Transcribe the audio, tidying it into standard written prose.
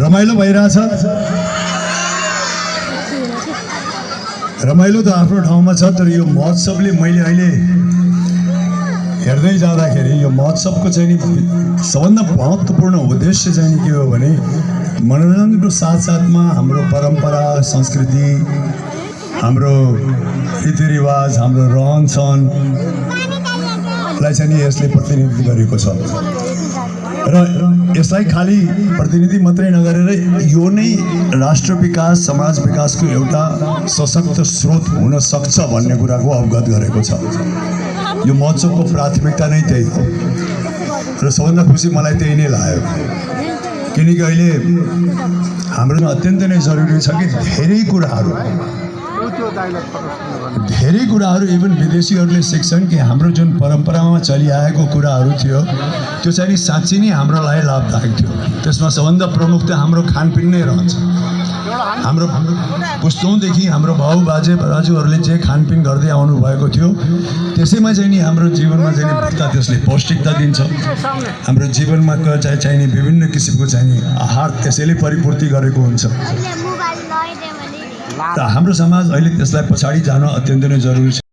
रमाइलो भइरहेछ। रमाइलो त आफ्नो ठाउँमा छ, तर यो महोत्सवले मैले अहिले हेर्दै जाँदाखेरि यो महोत्सवको चाहिँ नि सबभन्दा महत्त्वपूर्ण उद्देश्य चाहिँ नि के हो भने मनोरञ्जनको साथसाथमा हाम्रो परम्परा संस्कृति, हाम्रो रीतिरिवाज, हाम्रो रहनसहनलाई चाहिँ नि यसले प्रतिनिधित्व गरेको छ। र यसलाई खाली प्रतिनिधि मात्रै नगरेर यो नै राष्ट्र विकास, समाज विकासको एउटा सशक्त स्रोत हुन सक्छ भन्ने कुराको अवगत गरेको छ। यो महोत्सवको प्राथमिकता नै त्यही हो र सबभन्दा खुसी मलाई त्यही नै लाग्यो, किनकि अहिले हाम्रो अत्यन्त नै जरुरी छ कि धेरै कुराहरू इभन विदेशीहरूले सिक्छन् कि हाम्रो जुन परम्परामा चलिआएको कुराहरू थियो त्यो चाहिँ नि साँच्चै नै हाम्रो लागि लाभदायक थियो। त्यसमा सबभन्दा प्रमुख त हाम्रो खानपिन नै रहन्छ। हाम्रो पुस्तौँदेखि हाम्रो बाउ बाजेबराजुहरूले जे खानपिन गर्दै आउनुभएको थियो त्यसैमा चाहिँ नि हाम्रो जीवनमा चाहिँ नि त्यसले पौष्टिकता दिन्छ। हाम्रो जीवनमा चाहिने विभिन्न किसिमको चाहिने आहार त्यसैले परिपूर्ति गरेको हुन्छ। त हाम्रो समाज अहिले त्यसलाई पछाडि जान अत्यन्त नै जरुरी छ।